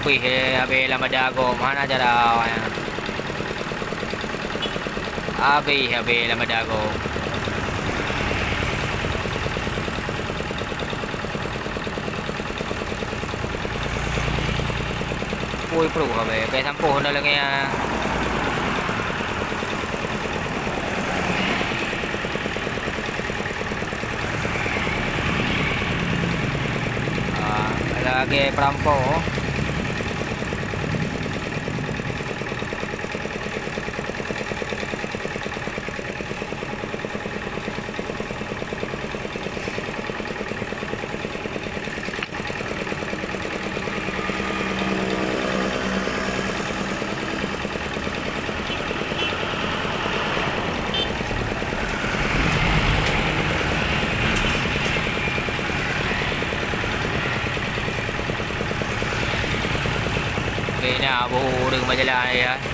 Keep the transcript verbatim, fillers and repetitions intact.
Pih, eh, habéh lam bada gob, hana cara awaknyan. Habéh, habéh lam bada gob. Pui pruh habéh, bèk sampoh na lagèe nyan. Ah, lagèe perampok. Oke, na boh ureueng bak jalan ya.